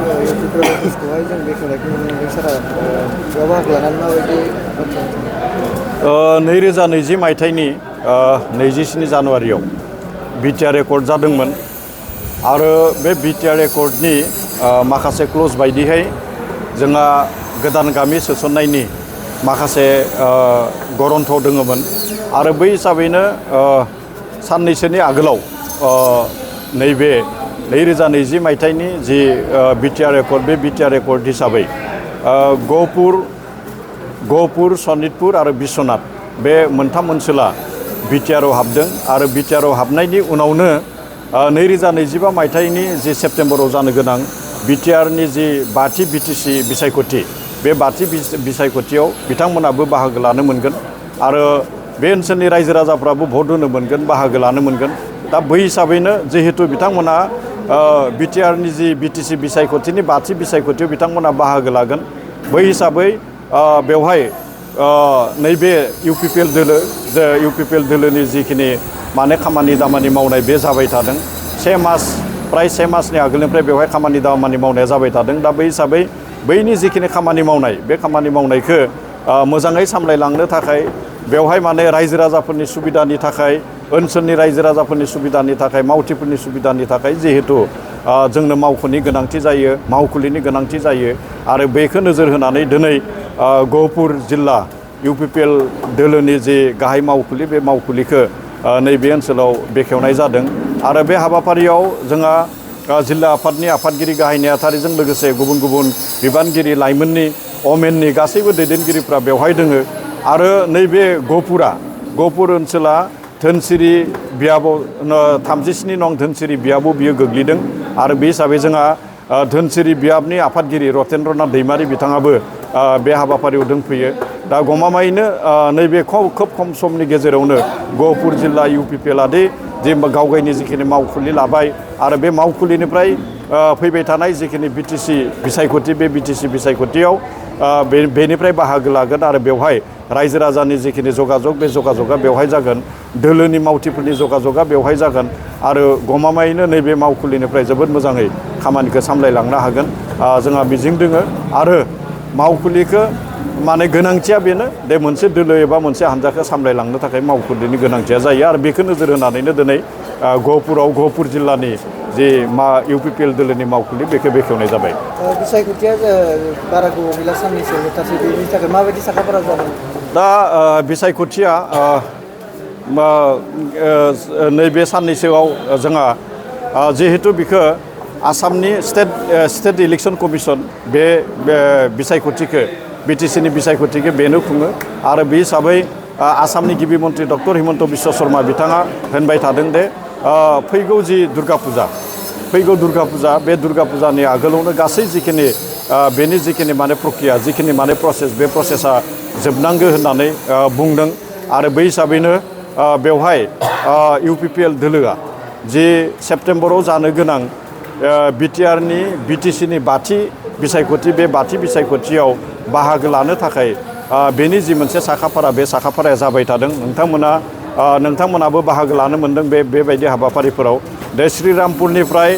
प्रदेशखौहाय जों बेखेवनायखौ नुनो मोनदों सारा बेयाव बाहागो लानानै माबायदि 2020 मायथाइनि 27 जानुवारियाव बिटिआर रेकर्ड जादोंमोन आरो बे बिटिआर रेकर्डनि माखासे क्लज बायदिहाय जोंहा गोदान गामि सोसननायनि माखासे गरन्थ दङमोन आरो बै हिसाबैनो साननैसोनि आगोलाव नैबे 2020 मायथाइनि जि बिटिआर रेकर्ड बे बिटिआर रेकर्ड हिसाबै गहपुर सनितपुर आरो बिश्वनाथ बे मोनथाम ओनसोला बिटिआरआव हाबदों आरो बिटिआरआव हाबनायनि उनावनो 2025 मायथाइनि जि सेप्तेम्बराव जानो गोनां बिटिआरनि जि 5थि बिटिसि बिसायख'थि बे 5थि बिसायख'थियाव बिथांमोनाबो बाहागो लानो मोनगोन आरो बे ओनसोलनि रायजो राजाफ्राबो भट होनो मोनगोन बाहागो लानो मोनगोन दा बै हिसाबैनो जिहेतु बिथांमोना बिटिआरनि जि बिटिसि बिसायख'थिनि 5थि बिसायख'थियाव बिथांमोना बाहागो लागोन बै हिसाबै बेवहाय नैबे इउपिपिएल दोलोनि जिखिनि माने खामानि दामानि मावनाय बे जाबाय थादों प्राय से मासनि आगोलनिफ्राय बेवहाय खामानि दामानि मावनाया जाबाय थादों दा बै हिसाबै बैनि जिखिनि खामानि मावनाय बे खामानि मावनायखौ मोजाङै सामलायलांनो थाखाय बेवहाय माने रायजो राजाफोरनि सुबिदानि थाखाय ओनसोलनि रायजो राजाफोरनि सुबिदानि थाखाय मावथिफोरनि सुबिदानि थाखाय जिहेतु जोंनो मावख'नि गोनांथि जायो मावखुलिनि गोनांथि जायो आरो बेखौ नोजोर होनानै दिनै गहपुर जिल्ला इउपिपिएल दोलोनि जे गाहाय मावखुलि बे मावखुलिखौ नैबे ओनसोलाव बेखेवनाय जादों आरो बे हाबाफारियाव जोंहा जिल्ला आफादनि आफादगिरि गाहाय नेहाथारिजों लोगोसे गुबुन गुबुन बिबानगिरि लाइमोननि अमेननि गासैबो दैदेनगिरिफ्रा बेवहाय दोङो आरो नैबे गहपुर ओनसोला धोनसिरि बियाबाव 37 नं धोनसिरि बियाबाव बियो गोग्लैदों आरो बे हिसाबै जोंहा धोनसिरि बियाबनि आफादगिरि रतेन्द्रनाथ दैमारि बिथाङाबो बे हाबाफारियाव दंफैयो दा गमामायैनो नैबे खोब खम समनि गेजेरावनो गहपुर जिल्ला इउपिपिएलआदि जे गावगायनि जिखिनि मावखुलि लाबाय आरो बे मावखुलिनिफ्राय फैबाय थानाय जिखिनि बिटिसि बिसायख'थि बे बिटिसि बिसायख'थियाव बेनिफ्राय बाहागो लागोन आरो बेवहाय रायजो राजानि जिखिनि जगाजग बे जगाजगा बेवहाय जागोन दोलोनि मावथिफोरनि जगाजगा बेवहाय जागोन आरो गमामायैनो नैबे मावखुलिनिफ्राय जोबोद मोजाङै खामानिखौ सामलायलांनो हागोन जोंहा मिजिं दोङो आरो मावखुलिखौ माने गोनांथिया बेनो दे मोनसे दोलो एबा मोनसे हान्जाखौ सामलायलांनो थाखाय मावखुलिनि गोनांथिया जायो आरो बेखौ नोजोर होनानैनो दिनै गहपुर जिल्लानि जे इउपिपिएल दोलोनि मावखुलि बेखौ बेखेवनाय जाबाय बिसायख'थिया बारा गोबाव गैला साननैसो होथारसै बेनि थाखाय माबायदि साखाफारा जादों दा बिसायख'थिया नैबे साननैसोआव जोंहा जिहेतु बिखौ आसामनि स्टेट इलेक्सन कमिसन बे बिसायख'थिखौ बिटिसिनि बिसायख'थिखौ बेनो खुङो आरो बे हिसाबै आसामनि गिबि मन्त्रि डक्टर हिमन्त बिश्व शर्मा बिथाङा होनबाय थादों दे फैगौ जि दुर्गा फुजा बे दुर्गा फुजानि आगोलावनो गासै जिखिनि बेनि जिखिनि माने प्रक्रिया जिखिनि माने प्रसेस बे प्रसेसा जोबनांगौ होननानै बुंदों आरो बै हिसाबैनो बेवहाय इउपिपिएल दोलोआ जि सेप्तेम्बराव जानो गोनां बिटिसिनि 5थि बिसायख'थि बे 5थि बिसायख'थियाव बाहागो लानो थाखाय बेनि जि मोनसे साखाफारा बे साखाफाराया जाबाय थादों नोंथांमोनाबो बाहागो लानो मोनदों बेबायदि हाबाफारिफोराव दे श्रीरामपुरनिफ्राय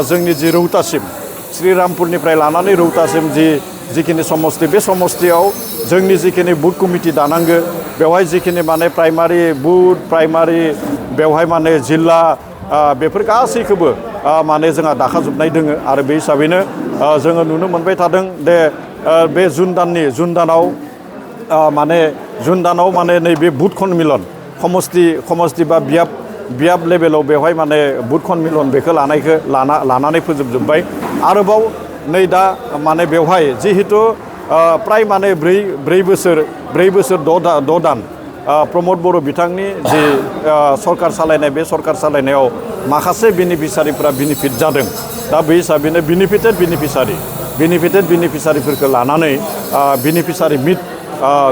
जोंनि जि रौतासिम श्रीरामपुरनिफ्राय लानानै रौतासिम जिखिनि समस्ति बे समस्तियाव जोंनि जिखिनि बुथ कमिटि दानांगो बेवहाय जिखिनि माने प्राइमारि बेवहाय माने जिल्ला बेफोर गासैखौबो माने जोंहा दाखाजोबनाय दोङो आरो बे हिसाबैनो जोङो नुनो मोनबाय थादों दे बे जुन दानाव माने नैबे बुथ खनमिलन समस्ति बा बियाब लेभेलाव बेवहाय माने बुथ खनमिलन बेखौ लानानै फोजोबजोब्बाय आरोबाव नै दा माने बेवहाय जिहेतु प्राय माने ब्रै बोसोर 6 दान प्रमद बर' बिथांनि जि सरकार सालायनाय बे सरकार सालायनायाव माखासे बेनिफिसारिफोरा बेनिफिट जादों दा बे हिसाबैनो बेनिफिटेड बेनिफिसारिफोरखौ लानानै बेनिफिसारि मिट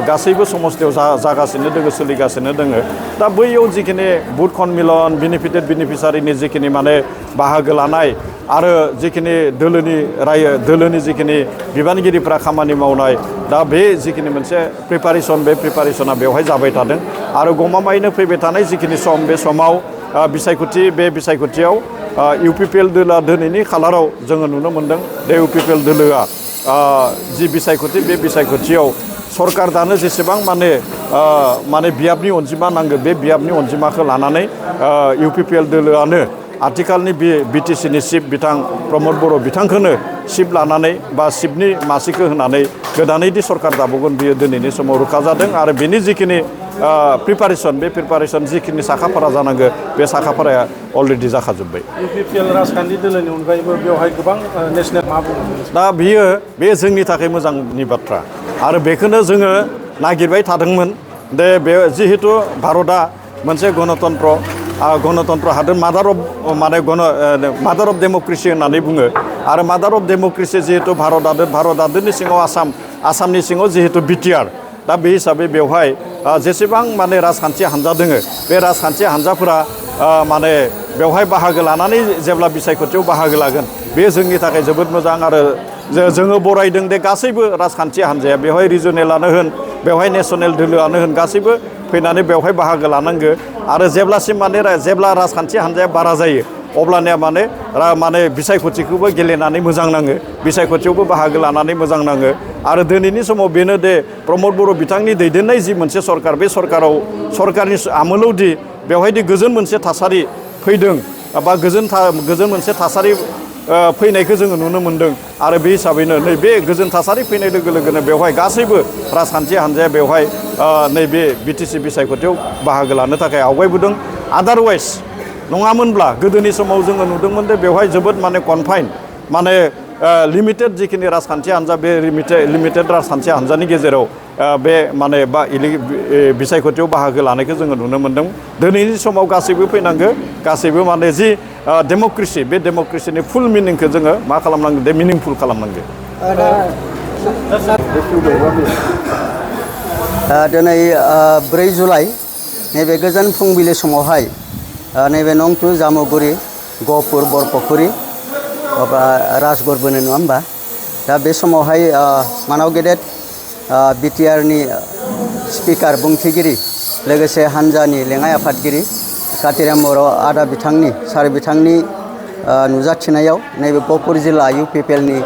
गासैबो समस्तियाव जागासिनो दोङो सोलिगासिनो दोङो दा बैयाव जिखिनि बुथ खनमिलन बेनिफिटेड बेनिफिसारिनि जिखिनि माने बाहागो लानाय आरो जिखिनि दोलोनि जिखिनि बिबानगिरिफ्रा खामानि मावनाय दा बे जिखिनि मोनसे प्रिपारेसन बे प्रिपारेसना बेवहाय जाबाय थादों आरो गमामायैनो फैबाय थानाय जिखिनि सम बे समाव बिसायख'थि बे बिसायख'थियाव UPPL दोलोआ दिनैनि खालाराव जोङो नुनो मोन्दों बे UPPL दोलोआ जि बिसायख'थि बे बिसायख'थियाव सरकार दानो जेसेबां माने बियाबनि अनजिमा नांगौ बे बियाबनि अनजिमाखौ लानानै UPPL दोलोआनो आथिखालनि बे BTCनि चिफ बिथां प्रमद बर' बिथांखौनो चिफ लानानै बा चिफनि मासिखौ होनानै गोदानैदि सरकार दाबावगोन बियो दिनैनि समाव रोखा जादों आरो बेनि जिखिनि प्रिपारेसन जिखिनि साखाफारा जानांगौ बे साखाफाराया अलरेडि जाखाजोब्बाय। UPPL राजखान्थि दोलोनि अनगायैबो बेवहाय गोबां नेसनेल मा बुङो दा बे जोंनि थाखाय मोजांनि बाथ्रा आरो बेखौनो जोङो नागिरबाय थादोंमोन दे बे जिहेतु भारतआ मोनसे गणतन्त्र हादोर मादार अफ डेम'क्रेसि होननानै बुङो आरो मादार अफ डेम'क्रेसि जिहेतु भारत हादरनि सिङाव आसामनि सिङाव जिहेतु BTR दा बे हिसाबै बेवहाय जेसेबां माने राजखान्थि हान्जा दोङो बे राजखान्थि हान्जाफोरा माने बेवहाय बाहागो लानानै जेब्ला बिसायख'थियाव बाहागो लागोन बे जोंनि थाखाय जोबोद मोजां आरो जोङो बरायदों दे गासैबो राजखान्थि हान्जाया बेवहाय रिजनेलानो होन बेवहाय नेसनेल दोलोआनो होन गासैबो फैनानै बेवहाय बाहागो लानांगौ आरो जेब्लासिम जेब्ला राजखान्थि हान्जाया बारा जायो अब्लानिया माने बिसायख'थिखौबो गेलेनानै मोजां नाङो बिसायख'थियावबो बाहागो लानानै मोजां नाङो आरो दिनैनि समाव बेनो दे प्रमद बर' बिथांनि दैदेननाय जि मोनसे सरकार बे सरकारनि आमोलावदि बेवहायदि गोजोन मोनसे थासारि फैदों बा गोजोन मोनसे थासारि फैनायखौ जोङो नुनो मोन्दों आरो बे हिसाबैनो नैबे गोजोन थासारि फैनाय लोगो लोगोनो बेवहाय गासैबो राजखान्थि हान्जाया बेवहाय नैबे BTC बिसायख'थियाव बाहागो लानो थाखाय आवगायबोदों आदारवाइज नङामोनब्ला गोदोनि समाव जोङो नुदोंमोन दे बेवहाय जोबोद माने कनफाइन माने लिमिटेड जिखिनि राजखान्थि हान्जा बे लिमिटेड राजखान्थि हान्जानि गेजेराव बे माने बिसायख'थियाव बाहागो लानायखौ जोङो नुनो मोन्दों दिनैनि समाव गासैबो फैनांगौ गासैबो माने जि डेम'क्रेसि बे डेम'क्रेसिनि फुल मिनिंखौ जोङो मा खालामनांगौ दे मिनिंफुल खालामनांगौ। दिनै 4 जुलाइ नैबे गोजोन फुंबिलि समावहाय नैबे नं 2 जामुगुरि गहपुर बरपखुरी राजगड़बोनो नङा होमबा दा बे समावहाय मानाव गेदेर BTRनि स्पिकार बुंथिगिरि लोगोसे हान्जानि लेङाइ आफादगिरि कातिराम बर' आदा सार बिथांनि नुजाथिनायाव नैबे गहपुर जिल्ला UPPLनि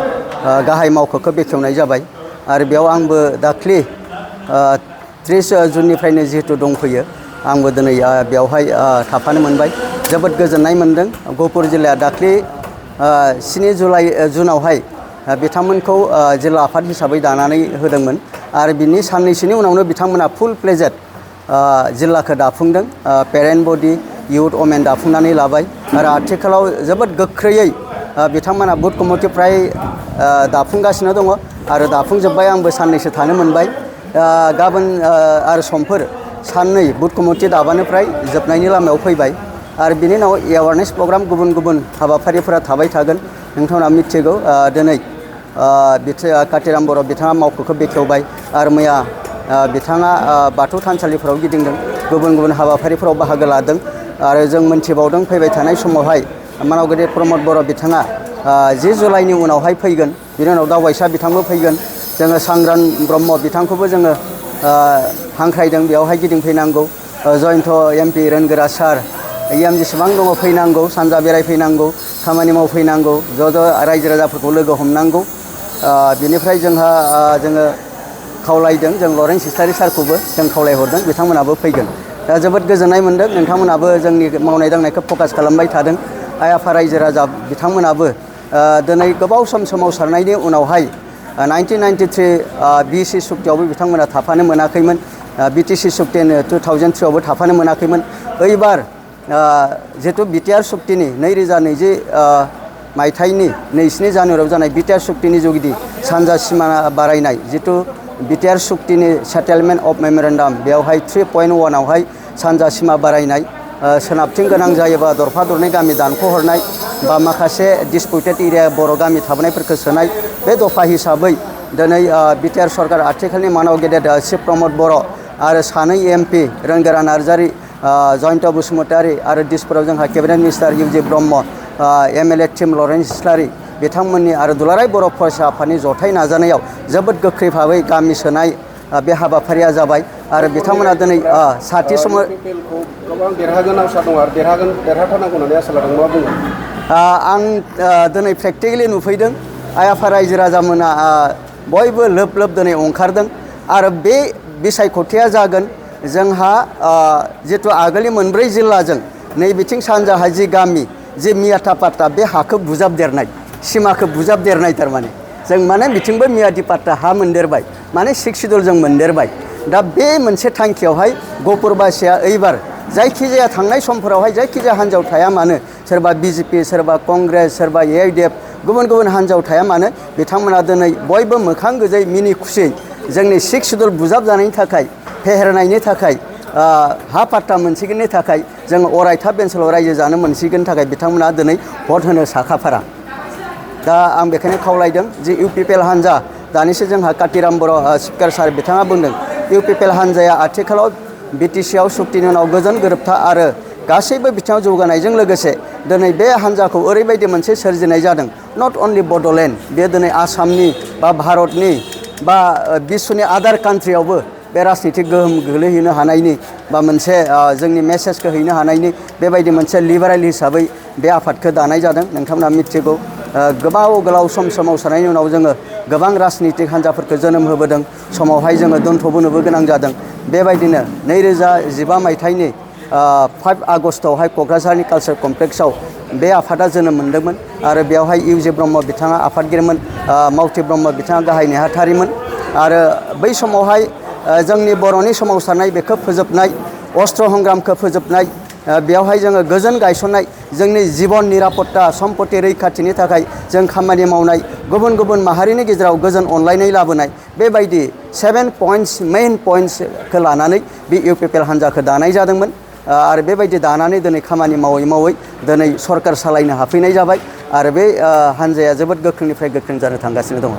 गाहाय मावख'खौ बेखेवनाय जाबाय आरो बेयाव आंबो दाख्लि 30 जुननिफ्रायनो जिहेतु दंफैयो आंबो दिनै बेवहाय थाफानो मोनबाय जोबोद गोजोननाय मोन्दों गहपुर जिल्लाया दाख्लि 7 जुनावहाय बिथांमोनखौ जिल्ला आफाद हिसाबै दानानै होदोंमोन आरो बिनि साननैसोनि उनावनो बिथांमोना फुल प्लेजेड जिल्लाखौ दाफुंदों पेरेन्ट बडि इउथ अमेन दाफुंनानै लाबाय आरो आथिखालाव जोबोद गोख्रैयै बिथांमोना बुथ कमिटि फ्राय दाफुंगासिनो दङ आरो दाफुंजोब्बाय आंबो साननैसो थानो मोनबाय गाबोन आरो समफोर साननै बुथ कमिटि दाबानो फ्राय जोबनायनि लामायाव फैबाय आरो बिनि उनाव एवारनेस प्रग्राम गुबुन हाबाफारिफोरा थाबाय थागोन नोंथांमोना मिथिगौ दिनै कातिराम बर' बिथाङा मावख'खौ बेखेवबाय आरो मैया बिथाङा बाथौ थानसालिफोराव गिदिंदों गुबुन हाबाफारिफोराव बाहागो लादों आरो जों मोनथिबावदों फैबाय थानाय समावहाय मानाव गेदेर प्रमद बर' बिथाङा 10 जुलाइनि उनावहाय फैगोन बिनि उनाव दावबायसा बिथांबो फैगोन जोङो सांग्रां ब्रह्म बिथांखौबो जोङो हांख्रायदों बेयावहाय गिदिंफैनांगौ जयन्त MP रोनगोरा सार जेसेबां दङ फैनांगौ सानजा बेरायफैनांगौ खामानि मावफैनांगौ ज' रायजो राजाफोरखौ लोगो हमनांगौ बिनिफ्राय जोङो खावलायदों जों लरेन्स हिस्टारि सारखौबो जों खावलायहरदों बिथांमोनाबो फैगोन दा जोबोद गोजोननाय मोन्दों नोंथांमोनाबो जोंनि मावनाय दांनायखौ फकास खालामबाय थादों आइ आफा रायजो राजा बिथांमोनाबो दिनै गोबाव सोमावसारनायनि उनावहाय 1993 BC सुक्तियावबो बिथांमोना थाफानो मोनाखैमोन BTC सुक्ति 2003आवबो थाफानो मोनाखैमोन ओइबार जिहेतु BTR सुक्तिनि 2020 मायथाइनि 2 जानुवारियाव जानाय BTR सुक्तिनि जुगिदि सानजा सिमा बारायनाय जितु BTR सुक्तिनि सेटेलमेन्ट अफ मेमरेन्डाम बेवहाय 3.1 आवहाय सानजा सिमा बारायनाय सोनाबथिं गोनां जायोबा दरफा दरनै गामि दानख'हरनाय बा माखासे डिसपुटेड एरिया बर' गामि थाबोनायफोरखौ सोनाय बे दफा हिसाबै दिनै BTR सरकार आथिखालनि मानाव गेदेर चिफ प्रमद बर' आरो सानै MP रोनगोरा नार्जारि जयन्त बसुमतारी आरो दिसपुराव जोंहा cabinet minister UG Brahma MLA team Lawrence Islary बिथांमोननि आरो दुलाराय बर' फरायसा आफादनि जथाय नाजानायाव जोबोद गोख्रै भाबै गामि सोनाय बे हाबाफारिया जाबाय आरो बिथांमोना दिनै साथि समाव गोबां देरहागोन आसा दं आरो देरहाथारनांगौ होननानै आसा लादों मा बुङो? आं दिनै प्रेक्टिकेलि नुफैदों आइ आफा रायजो राजामोना बयबो लोब लोब दिनै ओंखारदों आरो बे बिसायख'थिया जागोन जोंहा जितु आगोलनि मोनब्रै जिल्लाजों नै बिथिं सानजाहा जि गामि जि मियाथा पाट्टा बे हाखौ बुजाबदेरनाय सिमाखौ बुजाबदेरनाय थारमाने जों माने बिथिंबो मियाथि पाट्टा हा मोनदेरबाय माने 6 शिड्युल जों मोनदेरबाय दा बे मोनसे थांखियावहाय गहपुरबासिया ओइबार जायखिजाया थांनाय समफोरावहाय जायखिजाया हान्जायाव थाया मानो सोरबा बिजेपि सोरबा कंग्रेस सोरबा एआइडिएफ गुबुन गुबुन हान्जायाव थाया मानो बिथांमोना दिनै बयबो मोखां गोजै मिनि खुसियै जोंनि 6 शिड्युल बुजाब जानायनि थाखाय फेहेरनायनि थाखाय हा पाट्टा मोनसिगोननि थाखाय जों अरायथा ओनसोलाव रायजो जानो मोनसिगोननि थाखाय बिथांमोना दिनै भट होनो साखाफारा दा आं बेखायनो खावलायदों जे इउपिपिएल हान्जा दानिसो जोंहा कातिराम बर' स्पिकार सार बिथाङा बुंदों इउपिपिएल हान्जाया आथिखालाव बिटिसिआव सुक्तिनि उनाव गोजोन गोरोबथा आरो गासैबो बिथिङाव जौगानायजों लोगोसे दिनै बे हान्जाखौ ओरैबायदि मोनसे सोरजिनाय जादों नट अनलि बड'लेण्ड बे दिनै आसामनि बा भारतनि बा बिश्वनि आदार कान्ट्रियावबो बे राजनितिक गोहोम गोलैहैनो हानायनि बा मोनसे जोंनि मेसेजखौ हैनो हानायनि बेबायदि मोनसे लिबारेल हिसाबै बे आफादखौ दानाय जादों नोंथांमोना मिथिगौ गोलाव सम सोमावसारनायनि उनाव जोङो गोबां राजनितिक हान्जाफोरखौ जोनोम होबोदों समावहाय जोङो दोनथ'बोनोबो गोनां जादों बेबायदिनो 2015 मायथाइनि 5 आगस्टआवहाय क'क्राझारनि कालचार कमप्लेक्सआव बे आफादा जोनोम मोन्दोंमोन आरो बेवहाय इउजे ब्रह्म बिथाङा आफादगिरिमोन मावथि ब्रह्म बिथाङा गाहाय नेहाथारिमोन आरो बै समावहाय जोंनि बर'नि सोमावसारनाय बेखौ फोजोबनाय अस्त्र संग्रामखौ फोजोबनाय बेवहाय जोङो गोजोन गायसननाय जोंनि जिबन निरापत्ता सम्पति रैखाथिनि थाखाय जों खामानि मावनाय गुबुन गुबुन माहारिनि गेजेराव गोजोन अनलायनाय लाबोनाय बेबायदि 7 पइन्ट्स मेइन पइन्ट्सखौ लानानै बे इउपिपिएल हान्जाखौ दानाय जादोंमोन आरो बेबायदि दानानै दिनै खामानि मावै मावै दिनै सरकार सालायनो हाफैनाय जाबाय आरो बे हान्जाया जोबोद गोख्रोंनिफ्राय गोख्रों जानो थांगासिनो दङ